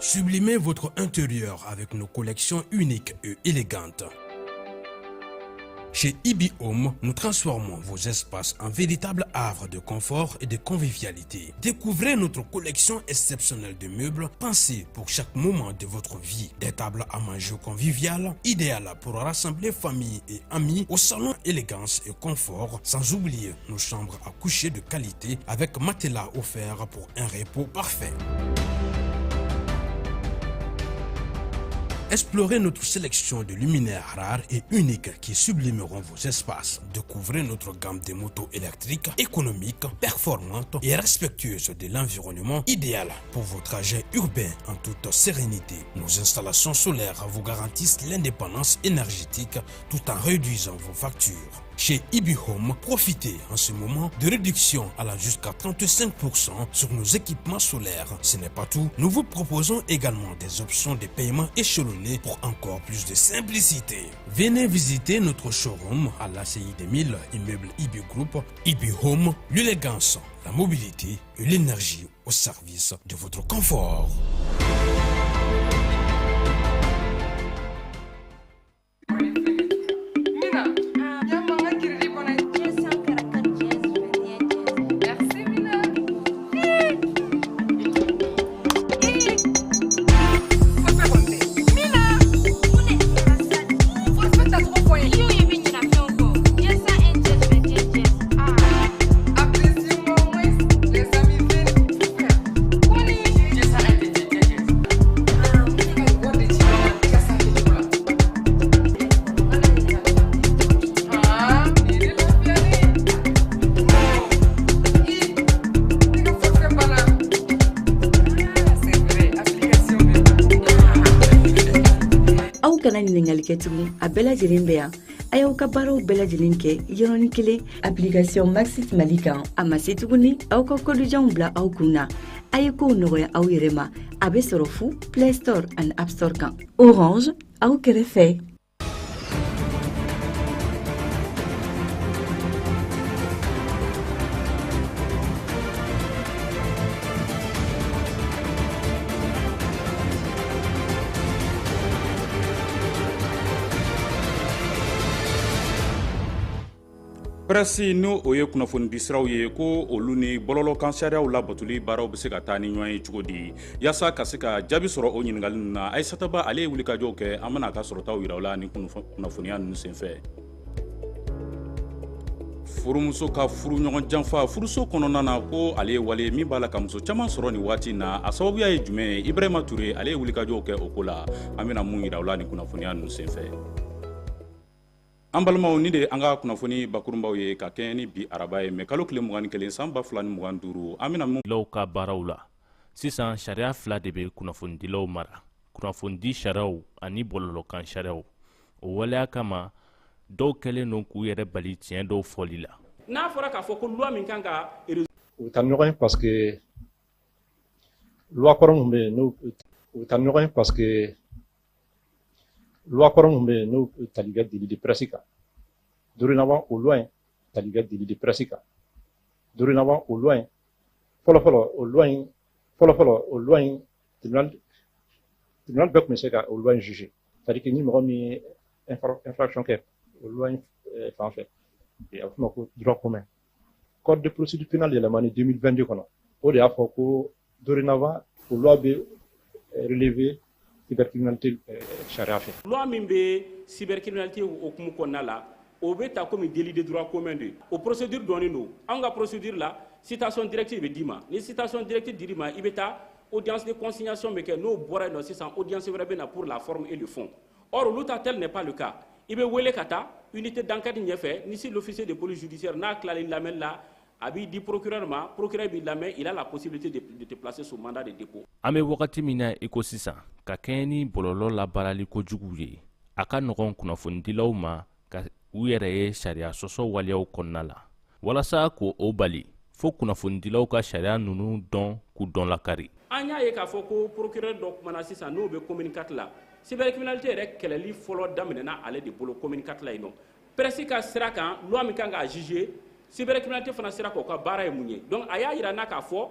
Sublimez votre intérieur avec nos collections uniques et élégantes. Chez Ibi Home, nous transformons vos espaces en véritables havres de confort et de convivialité. Découvrez notre collection exceptionnelle de meubles pensés pour chaque moment de votre vie. Des tables à manger conviviales, idéales pour rassembler famille et amis au salon élégance et confort, sans oublier nos chambres à coucher de qualité avec matelas offert pour un repos parfait. Explorez notre sélection de luminaires rares et uniques qui sublimeront vos espaces. Découvrez notre gamme de motos électriques, économiques, performantes et respectueuses de l'environnement, idéal pour vos trajets urbains en toute sérénité. Nos installations solaires vous garantissent l'indépendance énergétique tout en réduisant vos factures. Chez Ibi Home, profitez en ce moment de réduction allant jusqu'à 35% sur nos équipements solaires. Ce n'est pas tout, nous vous proposons également des options de paiement échelonnées pour encore plus de simplicité. Venez visiter notre showroom à l'ACI 2000, immeuble Ibi Group. Ibi Home, l'élégance, la mobilité et l'énergie au service de votre confort. Aw kana ɲininkali kɛ tugun, a bɛɛ lajɛlen bɛ yan. A y'aw ka baaraw bɛɛ lajɛlen kɛ yɔrɔnin kelen application Maxit Mali kan. A ma se tuguni aw ka kɔdijanw bila aw kun na. A ye kow nɔgɔya aw yɛrɛ ma. A bɛ sɔrɔ fu Play Store ani App Store kan. Orange, aw kɛrɛfɛ. Presse, n'o o ye kunnafonidisiraw ye, ko olu ni bɔlɔlɔkan sariyaw labatoli baaraw bɛ se ka taa ni ɲɔgɔn ye cogo di? Yaasa ka se ka jaabi sɔrɔ o ɲininkali ninnu na, Aïssata Ba, ale ye wulikajɔw kɛ. An bɛna a ka sɔrɔtaw yira aw la ni kunnafoniya ninnu senfɛ. Furumuso ka furuɲɔgɔn janfa furuso kɔnɔna na, ko ale ye wale min b'a la ka muso caman sɔrɔ nin waati na, a sababuya ye jumɛn ye? Ibrahima Ture, ale ye wulikajɔw kɛ o ko la. An bɛna mun yira aw la ni kunnafoniya ninnu senfɛ? An balimaw, ni de an ka kunnafoni bakurunbaw ye ka kɛɲɛ ni bi araba ye, mɛ kalo tile 21 san 2025. An bɛna mun Dilaw ka baaraw la sisan, sariya fila de bɛ kunnafonidilaw mara: kunnafonidi sariyaw ani bɔlɔlɔkan sariyaw. O waleya kama, dɔw kɛlen don k'u yɛrɛ bali tiɲɛ dɔw fɔli la. N'a fɔra k'a fɔ ko loi min kan ka U bɛ taa ɲɔgɔn ye parce que loi kɔrɔ min bɛ yen n'o u bɛ taa ɲɔgɔn ye parce que loi kɔrɔ min bɛ yen n'o tali kɛ délit de presse kan, dorénavant o loi in tali kɛ délit de presse kan, dorénavant o loi in fɔlɔ-fɔlɔ, o loi in fɔlɔ-fɔlɔ, o loi in tribunal bɛɛ tun bɛ se ka o loi in juger, c'est à dire que ni mɔgɔ min ye infraction kɛ o loi in fan fɛ, a bɛ f'o ma ko droit commun. Code de procédure pénale yɛlɛmani 2022 kɔnɔ, o de y'a fɔ ko dorénavant o loi bɛ relever cybercriminalité sariya fɛ. Loi min bɛ cybercriminalité hukumu kɔnɔna la, o bɛ ta komi délit de droit commun de ye. O procédure dɔnnen don. Anw ka procédure la, citation directe bɛ d'i ma. Ni citation directe dir'i ma, i bɛ taa, audience de consignation bɛ kɛ. N'o bɔra yen nɔ sisan, audience wɛrɛ bɛ na pour la forme et le fond. Or olu ta, tel n'est pas le cas. I bɛ wele ka taa unité d'enquête ɲɛfɛ. Ni si l'officier de police judiciaire n'a tilalen lamɛnni la, a b'i di procureur ma. Procureur b'i lamɛn, il a la possibilité de te placer sous mandat de dépôt. An bɛ wagati min na i ko sisan, ka kɛɲɛ ni bɔlɔlɔ labaarali kojugu ye, a ka nɔgɔn kunnafonidilaw ma ka u yɛrɛ ye sariya sɔsɔ waleyaw kɔnɔna la. Walasa k'o o bali, fo kunnafonidilaw ka sariya ninnu dɔn k'u dɔn lakari. An y'a ye k'a fɔ ko procureur dɔ kumana sisan, n'o bɛ commune 4 la. Cybercriminalité yɛrɛ kɛlɛli fɔlɔ daminɛna ale de bolo commune 4 la yen nɔ. Presse ka sira kan, loi min kan k'a juger cybercriminalité fana sira kan, o ka baara ye mun ye? Donc a y'a yira n na k'a fɔ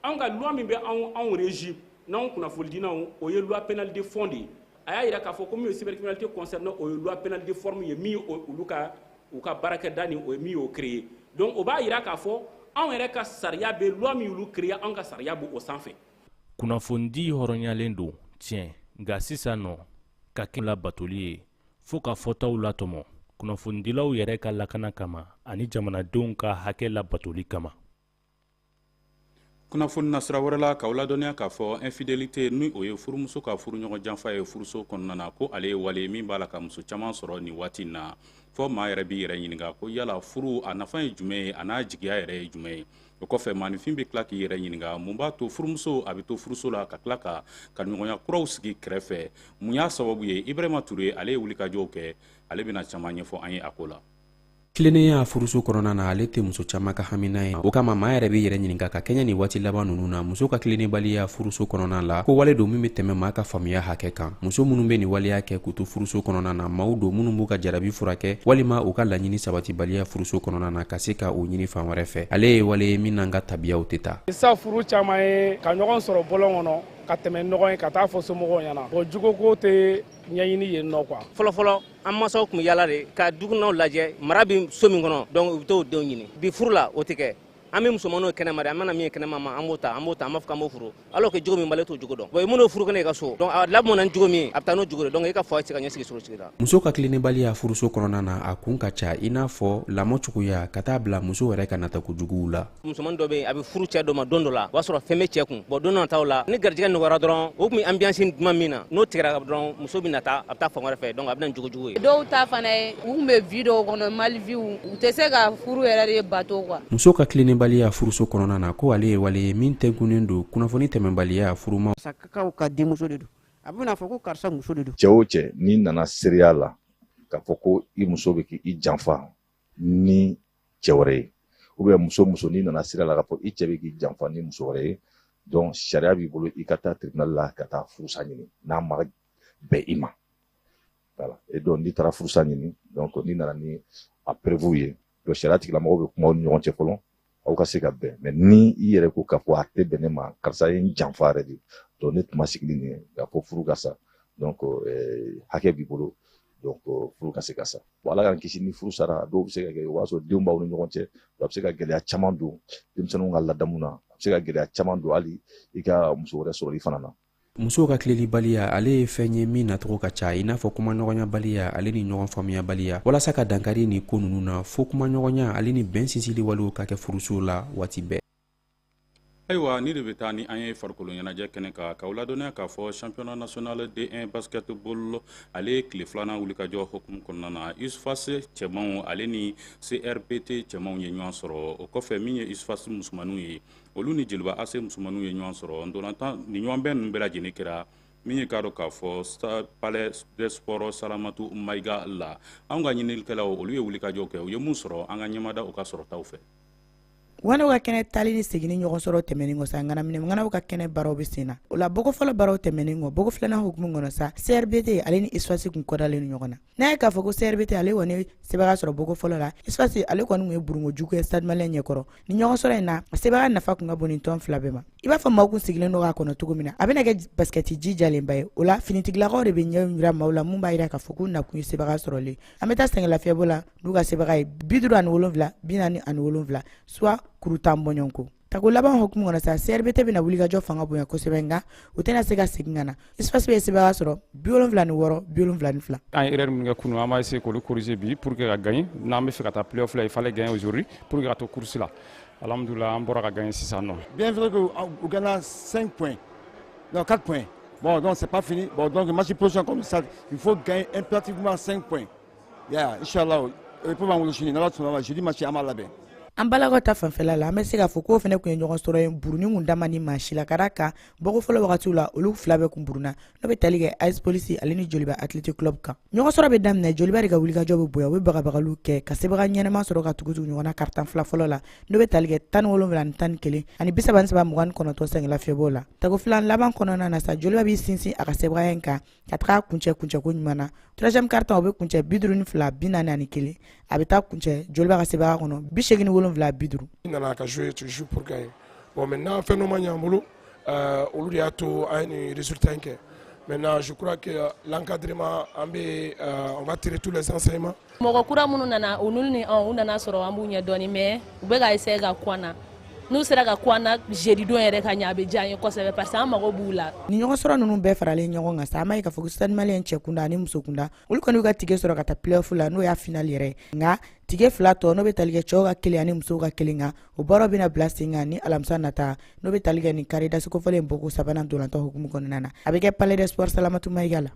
anw ka loi min bɛ anw régi N'anw kunnafonidinaw, o ye loi pénale de fond de ye. A y'a jira k'a fɔ ko min ye cybercriminalité concerné, o ye loi pénale de forme ye, min ye olu ka u ka baarakɛda ni o ye min y'o créé. Donc o b'a jira k'a fɔ anw yɛrɛ ka sariya bɛ loi min y'olu créé, anw ka sariya b'o sanfɛ. Kunnafonidi hɔrɔnyalen don, tiɲɛ, nka sisan nɔ ka kɛ labatoli ye fo ka fɔtaw latɔmɔ kunnafonidilaw yɛrɛ ka lakana kama ani jamanadenw ka hakɛ labatoli kama. Kunnafoni nasira wɛrɛ la, k'aw ladɔnniya k'a fɔ infidélité, ni o ye furumuso ka furuɲɔgɔn janfa ye furuso kɔnɔna na, ko ale ye wale min b'a la ka muso caman sɔrɔ nin waati in na, fɔ maa yɛrɛ b'i yɛrɛ ɲininka ko yala furu a nafa ye jumɛn ye, a n'a jigiya yɛrɛ ye jumɛn ye? O kɔfɛ, maaninfin bɛ tila k'i yɛrɛ ɲininka mun b'a to furumuso a bɛ to furuso la ka tila ka ɲɔgɔnya kuraw sigi kɛrɛfɛ. Mun y'a sababu ye? Ibrahima Ture, ale ye wulikajɔw kɛ, ale bɛna caman ɲɛfɔ an ye a ko la. Tilennenya furuso kɔnɔna na, ale tɛ muso caman ka hamina ye. O kama, maa yɛrɛ b'i yɛrɛ ɲininka ka kɛɲɛ ni waati laban ninnu na, muso ka tilennebaliya furuso kɔnɔna la, ko wale don min bɛ tɛmɛ maa ka faamuya hakɛ kan. Muso minnu bɛ nin waleya kɛ k'u to furuso kɔnɔna na, maaw don minnu b'u ka jarabi furakɛ walima u ka laɲini sabatibaliya furuso kɔnɔna na, ka se ka o ɲini fan wɛrɛ fɛ. Ale ye wale ye min n'an ka tabiyaw tɛ taa. Sisan, furu caman ye ka ɲɔgɔn sɔrɔ bɔlɔn kɔnɔ ka tɛmɛ ɲɔgɔn ye ka taa fɔ somɔgɔw ɲɛna. Bon, jugoko tɛ ɲɛɲini yen nɔ quoi. Fɔlɔfɔlɔ, an mansaw tun bɛ yala de ka dukɔnɔw lajɛ, mara bɛ so min kɔnɔ, donc u bɛ t'o denw ɲini. Bi, furu la, o tɛ kɛ. An bɛ musomaninw kɛnɛma de, an mana min ye kɛnɛma ma, an b'o ta, an b'o ta, an b'a fɔ k'an b'o furu, alors que jogo min b'ale, t'o jogo dɔn. Bon, i man'o furu kɛnɛ i ka so, donc a lamɔna ni jogo min ye, a bɛ taa n'o jogo de. Donc e ka fa tɛ se ka ɲɛsigi sɔrɔ sigi la. Muso ka tilennebaliya furuso kɔnɔna na, a kun ka ca, i n'a fɔ lamɔ cogoya, ka taa bila muso yɛrɛ ka natakojuguw la. Musomanin dɔ bɛ yen, a bɛ furu cɛ dɔ ma don dɔ la, o b'a sɔrɔ fɛn bɛ cɛ kun. Bon, don nataw la, ni garijɛgɛ nɔgɔyara dɔrɔn, o tun bɛ ambiance duman min na, n'o tigɛra dɔrɔn, muso bɛ nata, a bɛ taa fan wɛrɛ fɛ. Donc a bɛ na ni jogo jugu ye. Dɔw ta fana ye, u tun bɛ vie dɔw kɔnɔ, mal vie, u tɛ se ka furu yɛrɛ de bato quoi. Muso ka tilennebaliya furuso kɔnɔna na, ko ale ye wale ye min tɛnkunnen don kunnafoni tɛmɛbaliya furuma. Masakɛkaw ka denmuso de don, a bɛna fɔ ko karisa muso de don. Cɛ o cɛ, n'i nana seereya la k'a fɔ ko i muso bɛ k'i janfa ni cɛ wɛrɛ ye, ou bien muso muso n'i nana seereya la k'a fɔ i cɛ bɛ k'i janfa ni muso wɛrɛ ye, donc sariya b'i bolo i ka taa tribunal la ka taa furusa ɲini n'a ma bɛn i ma. Voilà. Et donc n'i taara furusa ɲini, donc n'i nana ni a preuve ye, donc sariya tigilamɔgɔw bɛ kuma aw ni ɲɔgɔn cɛ fɔlɔ, aw ka se ka bɛn. Mais ni i yɛrɛ ko k'a fɔ a tɛ bɛn ne ma, karisa ye n janfa yɛrɛ de, donc ne tun ma sigi ni nin ye k'a fɔ furu ka sa, donc hakɛ b'i bolo, donc furu ka se ka sa. Bon, Ala k'an kisi, ni furu sara, dɔw bɛ se ka kɛ o b'a sɔrɔ denw b'aw ni ɲɔgɔn cɛ, a bɛ se ka gɛlɛya caman don denmisɛnninw ka ladamu na, a bɛ se ka gɛlɛya caman don hali i ka muso wɛrɛ sɔrɔli fana na. Musow ka tilelibaliya, ale ye fɛn ye min nacogo ka ca, i n'a fɔ kumaɲɔgɔnyabaliya ale ni ɲɔgɔn faamuyabaliya. Walasa ka dankari ni ko ninnu na, fo kumaɲɔgɔnya ale ni bɛn sinsili walew ka kɛ furusow la waati bɛɛ. Ayiwa, ni de bɛ taa ni an ye farikolo ɲɛnajɛ kɛnɛ kan, k'aw ladɔnniya k'a fɔ championnat national D1 basketball, ale ye tile filanan wulikajɔ hukumu kɔnɔna na, USFAS cɛmanw ale ni CRBT cɛmanw ye ɲɔgɔn sɔrɔ. O kɔfɛ, min ye USFAS musomaninw ye, olu ni Joliba AC musomaninw ye ɲɔgɔn sɔrɔ. Ntolantan ni ɲɔgɔnbɛn ninnu bɛɛ lajɛlen kɛra min ye, k'a dɔn k'a fɔ Palais des Sports Salamatu Mayiga la. Anw ka ɲininikɛlaw, olu ye wulikajɔ kɛ, u ye mun sɔrɔ? An ka ɲɛmada u ka sɔrɔtaw fɛ. Ŋanaw ka kɛnɛ tali ni seginni ɲɔgɔn sɔrɔ tɛmɛnen kɔ sa, ŋanaminɛ ka kɛnɛ baaraw bɛ sen na. O la, bɔgɔ fɔlɔ baaraw tɛmɛnen kɔ, bɔgɔ filanan hukumu kɔnɔ sa, CRBT ale ni USFAS kun kɔdalen ɲɔgɔn na. N'a ye k'a fɔ ko CRBT ale kɔni sebaga sɔrɔ bɔgɔ fɔlɔ la, USFAS ale kɔni kun ye burunko jugu ye Stade Malien ɲɛkɔrɔ. Ni ɲɔgɔn sɔrɔ in na, sebaga nafa kun ka bon nin tɔn fila bɛɛ ma. I b'a fɔ maaw kun sigilen don k'a kɔnɔ cogo min na, a bɛna kɛ basikɛti ji jalenba ye. O la, finitigilakaw de bɛ ɲɛ yira maaw la, mun b'a yira k'a fɔ k'u nakun ye sebaga sɔrɔlen. An bɛ taa sɛgɛnlafiyɛbɔ la n'u ka sebaga ye 57-47, soit kuru 10 bɔɲɔgɔnko. Tako laban hukumu kɔnɔ sa, CRBT bɛna wulikajɔ fanga bonya kosɛbɛ, nka u tɛna se ka segin ka na. USFAS bɛ sebaga sɔrɔ 76-72. An ye erreur min kɛ kunun, an b'a essayer k'olu corriger bi pour que ka gagner. N'an bɛ fɛ ka taa play-off la, il fallait gagner aujourd'hui pour que ka to course la. Alhamdoulilah, an bɔra ka gagner sisan nɔ. Bien vrai que u gagne 5 points, non, 4 points. Bon, donc c'est pas fini. Bon, donc match prochain comme ça, il faut gagner impérativement 5 points. Yeah, inchallah. Et pour b'an sini, n'Ala sɔnna ma, jeudi match, an b'a labɛn. An balakaw ta fanfɛla la, an bɛ se k'a fɔ k'o fana tun ye ɲɔgɔn sɔrɔ ye buruni kun dama ni maa si la, ka d'a kan bɔko fɔlɔ wagatiw la, olu fila bɛɛ kun buruna, n'o bɛ tali kɛ AS Police ale ni Joliba Athletic Club kan. Ɲɔgɔn sɔrɔ bɛ daminɛ, Joliba de ka wulikajɔ bɛ bonya, u bɛ bagabagaliw kɛ ka sebaga ɲɛnama sɔrɔ ka tugu tugu ɲɔgɔn na quart-temps fila fɔlɔ la, n'o bɛ tali kɛ 17 ni 11 ani 33-29 sɛgɛnlafiyɛbɔ la. Tako filan laban kɔnɔna na sa, Joliba b'i sinsin a ka sebagaya in kan ka taga kuncɛ kuncɛko ɲuman na. Troisième quart-temps, o bɛ kuncɛ 52-41, a bɛ taa kuncɛ Joliba ka sebaga kɔnɔ 87-50. I nana ka jouer, tu joues pour gagner. Bon, maintenant, fɛn dɔ ma ɲɛ an bolo. Olu de y'a to an ye nin résultat in kɛ. Maintenant, je crois que l'encadrement, an bɛ on va tirer tous les enseignements. Mɔgɔ kura minnu nana, u n'olu ni anw, u nana sɔrɔ an b'u ɲɛ dɔɔni, mais u bɛ ka essayer ka kun an na. N'u sera ka kun an na jeudi don yɛrɛ ka ɲɛ, a bɛ diya an ye kosɛbɛ, parce que an mago b'u la. Ni ɲɔgɔn sɔrɔ ninnu bɛɛ faralen ɲɔgɔn kan sa, an b'a ye k'a fɔ ko Stade Malien cɛ kunda ani muso kunda, olu kɔni y'u ka ticket sɔrɔ ka taa play-off la, n'o y'a final yɛrɛ ye. Nka ticket fila tɔ, n'o bɛ tali kɛ cɛw ka kelen ani musow ka kelen kan, o baaraw bɛna bila sen kan ni alamisa nata, n'o bɛ tali kɛ nin kari dasikofɔlen bɔko sabanan ntolatan hukumu kɔnɔna na. A bɛ kɛ Palais des Sports Salamatu Mayiga la.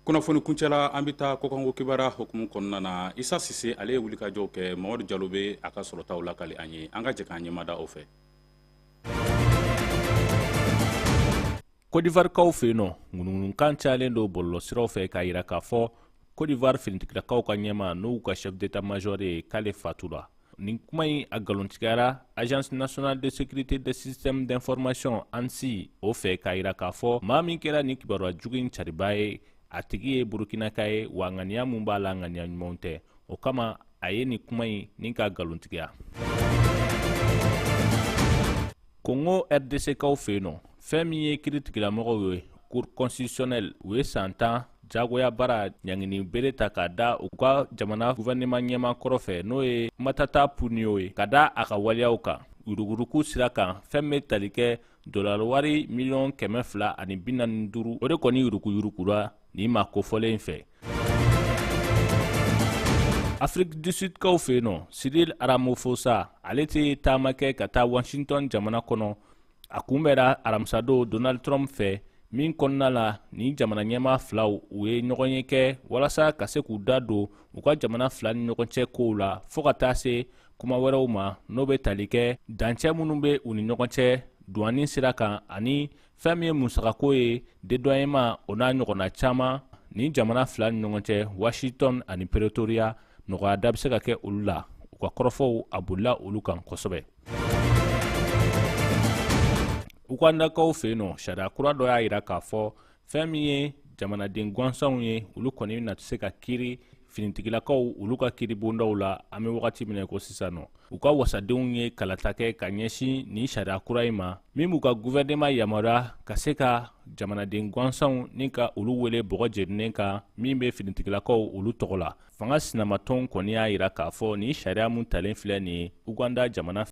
Kunnafoni kuncɛla, an bɛ taa kɔkanko kibaruya hukumu kɔnɔna na. Isa Sise, ale ye wulikajɔw kɛ. Mamadu Jalo bɛ a ka sɔrɔtaw lakali an ye. An ka jɛ k'an ɲɛmada o fɛ. Côte d'Ivoire fɛ yen nɔ, ŋunuŋunukan cayalen don bɔlɔlɔsiraw fɛ k'a yira k'a fɔ Côte d'Ivoire finitigilakaw ka ɲɛmaa, n'o ka chef d'état-major ye, k'ale fatura. Nin kuma in, a nkalontigiyara Agence nationale de sécurité des systèmes d'information, ANSI, o fɛ, k'a yira k'a fɔ maa min kɛra nin kibaruya jugu in cariba ye, a tigi ye Burukinaka ye, wa ŋaniya mun b'a la, ŋaniya ɲumanw tɛ. O kama a ye nin kuma in ni ka nkalontigiya. Kongo RDC kaw fɛ yen nɔ, fɛn min ye kiiritigɛlamɔgɔw ye, Cour constitutionnelle, u ye san 10 jagoya baara ɲangini bere ta k'a da u ka jamana gouvernement ɲɛmaa kɔrɔ fɛ, n'o ye Matata Ponyo ye, ka da a ka waleyaw kan yuruguyurugu sira kan. Fɛn bɛ tali kɛ dolari wari miliyɔn 245, o de kɔni yuruguyurugura nin maa kofɔlen fɛ. Afrique du Sud kaw fɛ yen nɔ, Cyril Ramaphosa, ale tɛ taama kɛ ka taa Washington jamana kɔnɔ. A kunbɛra aramisadon Donald Trump fɛ, min kɔnɔna la ni jamana ɲɛmaa filaw, u ye ɲɔgɔn ye kɛ walasa ka se k'u da don u ka jamana fila ni ɲɔgɔn cɛ kow la, fɔɔ ka taa se kuma wɛrɛw ma, n'o bɛ tali kɛ dancɛ minnu bɛ u ni ɲɔgɔn cɛ douane sira kan, ani fɛn min ye musakako ye, dédouanement, o n'a ɲɔgɔnna caman. Ni jamana fila ni ɲɔgɔn cɛ, Washington ani Pretoria, nɔgɔya da bɛ se ka kɛ olu la. U ka kɔrɔfɔw, a bolila olu kan kosɛbɛ. Ugandakaw fɛ yen nɔ, sariya kura dɔ y'a yira k'a fɔ fɛn min ye jamanaden gansanw ye, olu kɔni na se ka kiiri finitigilakaw olu ka kiiri bondaw la. An bɛ wagati min ko sisan nɔ, u ka wasadenw ye kalata kɛ ka ɲɛsin nin sariya kura in ma, min b'u ka gouvernement yamaruya ka se ka jamanaden gansanw ni ka olu wele bɔgɔ jeninen kan, min bɛ finitigilakaw olu tɔgɔ la. Fanga sinamatɔnw kɔni y'a yira k'a fɔ nin sariya mun talen filɛ nin ye Uganda jamana.